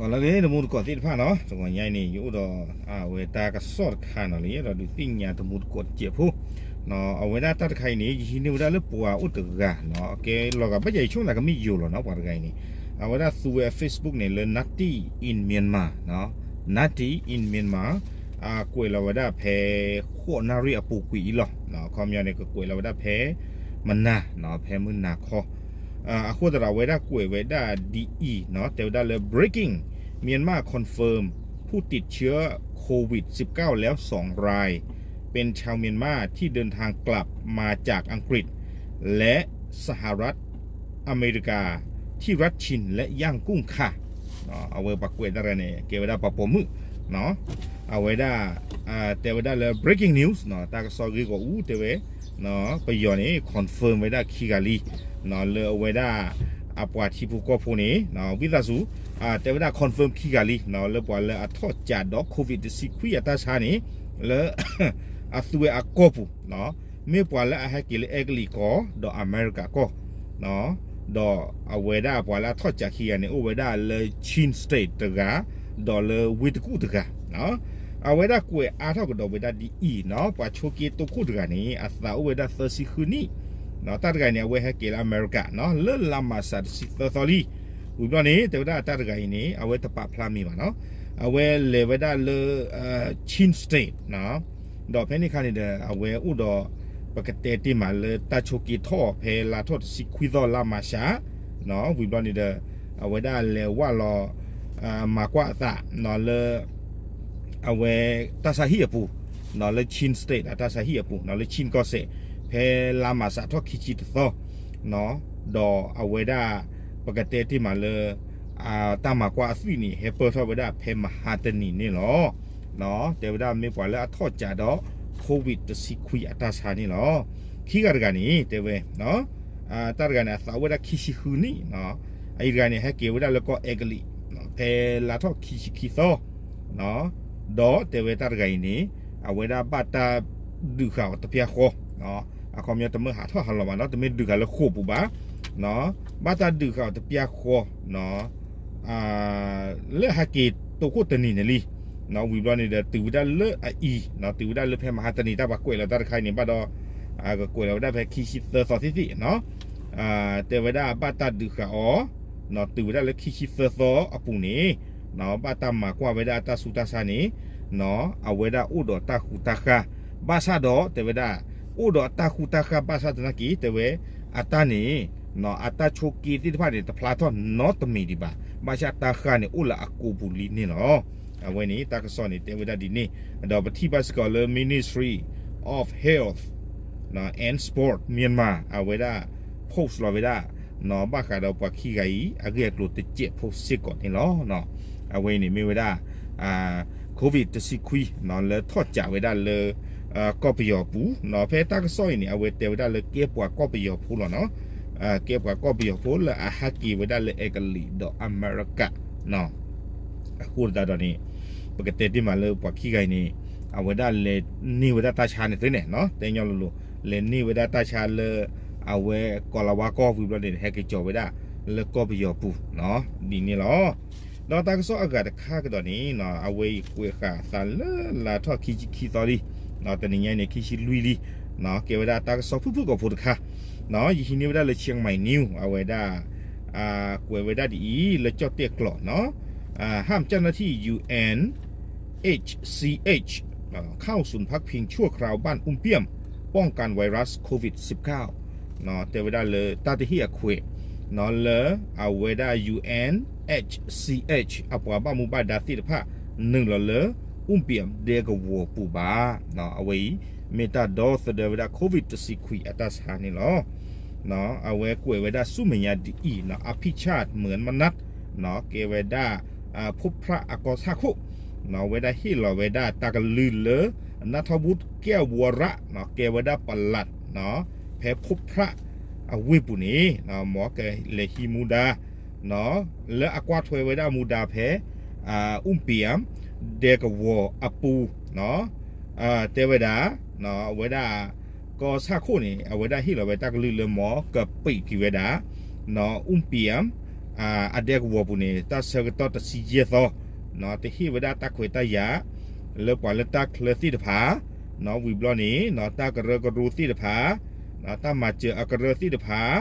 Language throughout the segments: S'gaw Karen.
လၢအဂ့ၤ တမူတကိးသ့ၣ်တဖၣ်နီၤ, တဂီၤညါအံၤန့ၣ် ယအိၣ်ဒီး အဝဲတၢ်ကစီၣ်တခါနီၤ လၢယအဲၣ်ဒိးဒုးသ့ၣ်ညါတမူတကိးတစဲးဖိ, အဝဲဒၣ်တၢ်တခါအံၤန့ၣ် ယဟံးန့ၢ်ဝဲဒၣ်လၢပှၤအိၣ်တဂၤနီၤ, ကဲလီၤဂာ်ဘၣ်ယၤ ယဆိကမိၣ်သးကမ့ၢ်ယိၤလီၤနီၤ ပှၤတဂၤအံၤန့ၣ်, အဝဲဒၣ်သူဝဲအ Facebook န့ၣ် လၢ Natty in Myanmar နီၤ, Natty in Myanmar ကွဲးလီၤဝဲဒၣ်ဖဲ ဃိးနၣ်ရံၣ်အပူၤကွံာ်အံၤလီၤ, အခီပညီန့ၣ် ကကွဲးလီၤဝဲဒၣ်ဖဲ မနၤနီၤ, ဖဲမုၢ်နၤခီ အဃိသတးဒီး အဝဲဒၣ်ကွဲးဝဲဒၣ်ဒ်အံၤနီၤ, တဲဝဲဒၣ်လၢ breaking, Myanmar confirm ผู้ติดเชื้อโควิดสิบเก้าแล้วสองราย เป็นชาวเมียนมาที่เดินทางกลับมาจากอังกฤษ และสหรัฐอเมริกา ที่รัฐชินและย่างกุ้งค่ะ အဝဲပှၤကွဲးတၢ်တဂၤန့ၣ် ကဲဝဲဒၣ်ပှၤပိာ်မုၣ်နီၤ, အဝဲဒၣ် တဲဝဲဒၣ်လၢ breaking news နီၤ, တၢ်ကစီၣ်ဂ့ၢ်ဂီၢ်အူတဲဝဲ, ပယီၤန့ၣ် confirm ဝဲဒၣ်ခံဂၤလံ, လၢအဝဲဒၣ် အပှၤထံဖိကီၢ်ဖိန့ၣ် ဝံသးစူၤ တဲဝဲဒၣ် confirm ခံဂၤလံ, လၢပှၤလၢအထီၣ်ကးဒီး COVID တဆံခွံအတၢ်ဆါန့ၣ် လၢ အသူဝဲအကီၢ်ပူၤ မ့ၢ်ပှၤလၢအဟဲက့ၤလၢအဲကလံးကီၢ်ဒီးအမဲရကၤကီၢ် ဒီးအဝဲဒၣ်ပှၤလၢအထီၣ်ကးခံဂၤန့ၣ် အိၣ်ဝဲဒၣ်လၢ Chin State တဂၤ ဒီးလၢဝ့ၢ်တကူၣ်တဂၤ, အဝဲဒၣ်ကွဲးအါထီၣ်ကဒီးဝဲဒၣ်ဒ်အံၤနီၤ, ပှၤဆိးက့တိခိၣ်တဂၤန့ၣ် အသးအိၣ်ဝဲဒၣ်သၢဆံဃုနံၣ်, တၢ်တဂၤန့ၣ် အဝဲဟဲက့ၤလၢအမဲရကၤနီၤ လၢလါမၢ်ၡးတဆံသၢသီလံ, ဝံၤဘျီန့ၣ် တဲဝဲဒၣ်တၢ်တဂၤအံၤန့ၣ် အဝဲတပာ်ဖျါမံၤဘၣ်နီၤ, အဝဲလဲၤဝဲဒၣ်လၢ Chin State နီၤ, ဒီးဖဲန့ၣ်အခါန့ၣ်ဒီး အဝဲအိၣ်ဒီး ပကတဲတ့ၢ်မးလၢတၢ်ဆိးက့ထီၣ်ဖဲလါထီၣ်တဆံခွံသီလါမၢ်ၡး, ဝံၤဘျီန့ၣ်ဒီး အဝဲဒၣ်လဲၤဝဲလီၤ မၤကွၢ်အသးလၢ အဝဲတၢ်ဆါဟံၣ်အပူၤ လၢ Chin State အတၢ်ဆါဟံၣ်အပူၤ လၢ Chin ကီၢ်စဲၣ် ဖဲလါမၢ်ၡးထီၣ်ခံဆံတသီ, ဒီးအဝဲဒၣ် ပကတဲတ့ၢ်မးလၢ တၢ်မၤကွၢ်အသွံၣ်န့ၣ် ဟဲပၢၢ်ထီၣ်ဝဲဒၣ်ဖဲမဟါတနံၤန့ၣ်လီၤ. တဲဝဲဒၣ်မ့ၢ်ပှၤလၢအထီၣ်ကးဒီး COVID တဆံခွံအတၢ်ဆါန့ၣ်လီၤ. ခံဂၤတဂၤန့ၣ် တဲဝဲ တၢ်တဂၤန့ၣ် အသးအိၣ်ဝဲဒၣ်ခံဆံဃုနံၣ်, အအံၤတဂၤန့ၣ် ဟဲက့ၤဝဲဒၣ်လၢကီၢ်အဲကလံး ဖဲလါထီၣ်ခံဆံခံသီ, ဒီးတဲဝဲတၢ်တဂၤအံၤန့ၣ် အဝဲဒၣ်ဘၣ်တၢ်ဒုးဃာ်အီၤတပျၢ်ဃီ, အခီပညီတမ့ၢ်ဟးထီၣ်ဟးလီၤဘၣ်နီၤ, တမ့ၢ်ဒုးဃာ်လၢဃိာ်ပူၤဘၣ်, ဘၣ်တၢ်ဒုးဃာ်အီၤတပျၢ်ဃီ လၢဟဲက့ၤတိခိၣ်တနံၤန့ၣ်လံ, ဝံၤဘျီန့ၣ်ဒီး တုၤဝဲဒၣ်လၢအအံၤ, တုၤဝဲဒၣ်လၢဖဲမဟါတနံၤ တၢ်ပှၤကွဲးလီၤတၢ်တခါအံၤန့ၣ်ဘၣ်ဒီး ကကွဲးလီၤဝဲဒၣ်ဖဲခံဆံသၢသီသ့ၣ်သ့ၣ်, တဲဝဲဒၣ်ဘၣ်တၢ်ဒုးဃာ်အီၤ, တုၤဝဲဒၣ်လၢခံဆံသၢသီအပူၤန့ၣ်, ဘၣ်တၢ်မၤကွၢ်ဝဲဒၣ်အတၢ်ဆူးတၢ်ဆါန့ၣ်, အဝဲဒၣ်အိၣ်ဒီးတၢ်ဃူတၢ်ဃာ်, ဘၣ်ဆၣ်ဒီးတဲဝဲဒၣ် အိၣ်ဒီးတၢ်ဃူတၢ်ဃာ်ဘၣ်ဆၣ်သနာ်က့ တဲဝဲ အတၢ်န့ၣ် အတၢ်ဆိးက့သ့ၣ်တဖၣ်န့ၣ် တဖျါထီၣ်နီတမံၤဒံးဘၣ်, ဘၣ်ဆၣ်တၢ်ဃာ်န့ၣ်အိၣ်လၢအကိာ်ပူၤလံန့ၣ်လီၤ. အဝဲန့ၣ် တၢ်ကစီၣ်န့ၣ် တဲဝဲဒၣ်ဒ်န့ၣ်, ဒီးပထံၣ်ဘၣ်စ့ၢ်ကီးလၢ Ministry of Health and Sport Myanmar အဝဲဒၣ် post လီၤဝဲဒၣ် ဘၣ်ဃးဒီးပှၤခံဂၤအံၤ အဂ့ၢ်အကျိၤတစဲးဖိစ့ၢ်ကီးန့ၣ်လီၤ. အဝဲအံၤန့ၣ်မ့ၢ်ဝဲဒၣ် COVID တဆံခွံ လၢထီၣ်ကးဝဲဒၣ်လၢ ကီၢ်ပယီၤပူၤ, ဖဲတၢ်ကစီၣ်အံၤန့ၣ် အဝဲတဲဝဲဒၣ်လၢကဲပှၤကီၢ်ပယီၤဖိလီၤနီၤ, ကဲပှၤကီၢ်ပယီၤဖိလၢအဟဲက့ၤဝဲဒၣ်လၢအဲကလံးဒီးအမဲရကၤ အဃိသတးဒီးန့ၣ် ပကတဲတ့ၢ်မးလၢပှၤခံဂၤအံၤန့ၣ် အဝဲဒၣ်လဲၤန့ၢ်ဝဲဒၣ်တၢ်ဆါန့ၣ်သ့န့ၣ် တဲညီလိၤလိၤ လဲၤန့ၢ်ဝဲဒၣ်တၢ်ဆါလၢ အဝဲကီၤလၤဝါကီၢ်ဝံၤဘျီန့ၣ် ဟဲက့ၤကၠီၤဝဲဒၣ်လၢကီၢ်ပယီၤပူၤ ဒ်န့ၣ်လီၤ. ဒီးတၢ်ကစီၣ်အဂၤတခါကဒီးန့ၣ် အဝဲအံၤကွဲးဃာ်အသးလၢလါထီၣ်ခံဆံခံသီလံ တနံၤညါအံၤန့ၣ် ခံဆံလွံၢ်လံ ကဲဝဲဒၣ်တၢ်ကစီၣ်ဖုၣ်ဖုၣ်ကိာ်ဖိတခါ ယဟံးန့ၢ်ဝဲဒၣ်လၢ Chiang Mai News အဝဲဒၣ် ကွဲးဝဲဒၣ်ဒ်အံၤ လၢကၠီၣ်တဲၣ်ကျိာ်နီၤ ห้ามเจ้าหน้าที่ ยู เอ็น เอช ซี เอช เข้าศูนย์พักพิงชั่วคราวบ้านอุ้มเปี่ยม ป้องกันไวรัสโควิดสิบเก้า တဲဝဲဒၣ်လၢတၢ်တဟ့ၣ်အခွဲး လၢအဝဲဒၣ် ယူ เอ็น เอช ซี เอช အပှၤဘၣ်မူဘၣ်ဒါသ့ၣ်တဖၣ် နုာ်လီၤလၢ အူပံၣ်အဒဲကဝီၤပူၤဘၣ် အဝဲအံၤ မ့ၢ်တၢ်ဒီသဒၢဝဲဒၣ် COVID တဆံခွံအတၢ်ဆါန့ၣ်လီၤ. အဝဲကွဲးဝဲဒၣ်ဆူမဲာ်ညါဒ်အံၤ อภิชาติ เหมือนมนัส ကဲဝဲဒၣ် พบพระ အကီၢ်ဆၣ်ခိၣ် ဝဲဒၣ်ဟ့ၣ်လီၤဝဲဒၣ်တၢ်ကလုၢ်လၢ นัทวุฒิ แก้ววร ကဲဝဲဒၣ်ပလး ဖဲဖုဖရၣ်အဝ့ၢ်ပူၤန့ၣ် မ်ကလဲၤဟံးမူဒါ လၢအကွၢ်ထွဲဝဲဒၣ်မူဒါဖဲ အူပံၣ် ဒဲကဝီၤအပူၤ တဲဝဲဒၣ် အဝဲဒၣ် ကီၢ်ဆၣ်ခိၣ်န့ၣ် အဝဲဒၣ်ဟ့ၣ်လီၤဝဲတၢ်ကလုၢ်လၢမ်ကပံာ်က့ၤဝဲဒၣ် အူပံၣ် အဒဲကဝီၤပူၤန့ၣ် တၢ်ဆၢကတီၢ်တဆံယဲၢ်သီ တဟ့ၣ်ဝဲဒၣ်တၢ်ခွဲးတၢ်ယာ် လၢပှၤလၢတၢ်ချၢသ့ၣ်တဖၣ် ဝံၤဘျီန့ၣ် တၢ်ကရၢကရိသ့ၣ်တဖၣ် တၢ်မၤစၢၤအကရၢသ့ၣ်တဖၣ်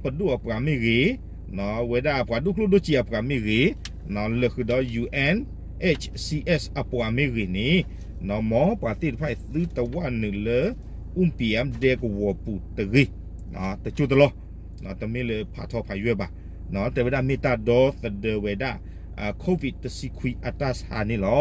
ပဒိၣ်အပှၤမ့ၢ်ဂ့ၤ ဝဲဒၣ်ပှၤဒိၣ်ကျိၣ်ဒိၣ်စ့အပှၤမ့ၢ်ဂ့ၤ လၢာ်ဃုာ်ဒီး ယူၣ်အဲၣ် အ့ၣ်စံၣ် အပှၤမ့ၢ်ဂ့ၤန့ၣ် မ်ပှၤသ့ၣ်တဖၣ်အံၤသုတဝဲနုာ်လၢ အူပံၣ်အဒဲကဝီၤပူၤတဂ့ၤ တကၠိတလီၢ် တမ့ၢ်လၢဖးထီဖးယွဲၢ်ဘၣ် တဲဝဲဒၣ်မ့ၢ်တၢ်ဒီသဒၢဝဲဒၣ် COVID တဆံခွံအတၢ်ဆါန့ၣ်လီၤ.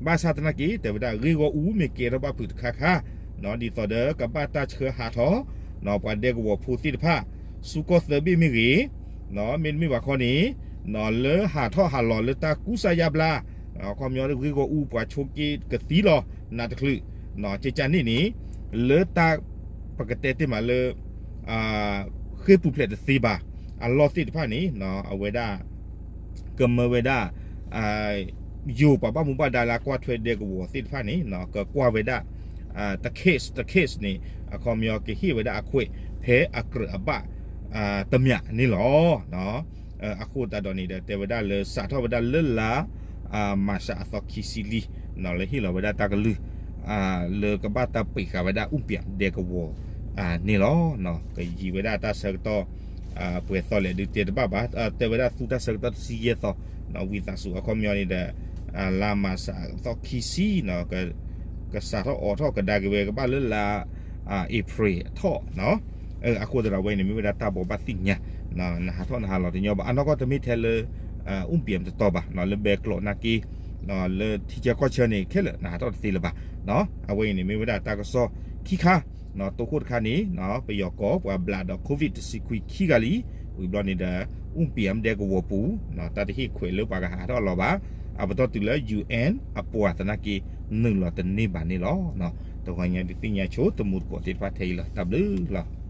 ဘၣ်ဆၣ်သနာ်က့ တဲဝဲဒၣ်ဂ့ၢ်ဂီၢ်အူမ့ၢ်ကဲထီၣ်ဘၣ်ဖုးတခါခါ ဒ်သိးဒီးကဘၣ်တၢ်ဆှၢဟးထီၣ် ပှၤဒဲကဝီၤဖိသ့ၣ်တဖၣ် ဆူကီၢ်သၢဘ့ၣ်မ့ၢ်ဂ့ၤ မ့တမ့ၢ်ဘၣ်ခီန့ၣ် လၢဟးထီၣ်ဟးလီၤလၢတၢ်ကူစါယါဘျါ အခီပညီဂ့ၢ်ဂီၢ်အူပှၤဆိးက့ကသံလီၤ နးတချုး ကကန့ၣ်န့ၣ် လၢတၢ် ပကတဲတ့ၢ်မးလၢ ဃ့ၢ်ပူၤဖျဲးတသ့ဘၣ် အလီၢ်သ့ၣ်တဖၣ်န့ၣ် အဝဲဒၣ် ကမၢဝဲဒၣ် ယိၤပှၤဘၣ်မူဘၣ်ဒါလၢအကွၢ်ထွဲဒဲကဝီၤသ့ၣ်တဖၣ်န့ၣ် ကကွၢ်ဝဲဒၣ် တ case တ case န့ၣ် အခီပညီကဟ့ၣ်ဝဲဒၣ်အခွဲးဖဲအကြၢးအဘၣ် တမံၤန့ၣ်လီၤ. အဃိသတးဒီးန့ၣ်ဒီး တဲဝဲဒၣ်လၢစးထီၣ်ဝဲဒၣ်လၢလါ မၤရှးအသီခံဆံလံ လၢဟ့ၣ်လီၤဝဲဒၣ်တၢ်ကလုၢ် လၢကဘၣ်တၢ်ပံးဃာ်ဝဲဒၣ်အူပံၣ်ဒဲကဝီၤန့ၣ်လီၤ. ကယံာ်ဝဲဒၣ်တၢ်ဆၢကတီၢ် ပှဲၤသီလဲၣ်ဒုးတဲတဘၣ်ဘၣ် တဲဝဲဒၣ်သူတၢ်ဆၢကတီၢ်တဆံယဲၢ်သီ ဝံသးစူၤ အခီပညီန့ၣ်ဒီး လါမၤရှးအသီခံဆံ ကစးထီၣ်အိးထီၣ်ကဒါက့ၤဝဲ ကဘၣ်လၢလါ April အထီၣ် အဃိသတးဒီးအဝဲအံၤန့ၣ် မ့ၢ်ဝဲဒၣ်တၢ်ဘိးဘၣ်သ့ၣ်ညါ နဟးထီၣ်နဟးလီၤတညီဘၣ် အနီၢ်ကီၢ်တမ့ၢ်ထဲလၢ အူပံၣ်တတီၤဘၣ် လၢဘဲကျိးနာ်က့ လၢထံဆၢကီၢ်ဆၢန့ၣ် ခဲလၢာ်နဟးထီၣ်တသ့လၢၤဘၣ်. အဝဲအံၤန့ၣ်မ့ၢ်ဝဲဒၣ်တၢ်ကစီၣ်ခံခါ တိခိၣ်တခါန့ၣ် ပယီၤကီၢ်ပှၤဘျးဒီး COVID တဆံခွံခံဂၤလံ ဝံၤဘျီန့ၣ်ဒီး အူပံၣ်ဒဲကဝီၤပူၤ တၢ်တဟ့ၣ်ခွဲးလၢပှၤကဟးထီၣ်လီၤဘၣ် အပတီၢ်တုၤလၢ ယူၣ်အဲၣ် အပှၤသနာ်က့ နုာ်လီၤတန့ၢ်ဘၣ်န့ၣ်လီၤ. တဂီၤညါဒုးသ့ၣ်ညါဆိ တမူတကိးသ့ၣ်တဖၣ်ထဲအံၤလီၤ. တၢ်ဘျုးလီၤ.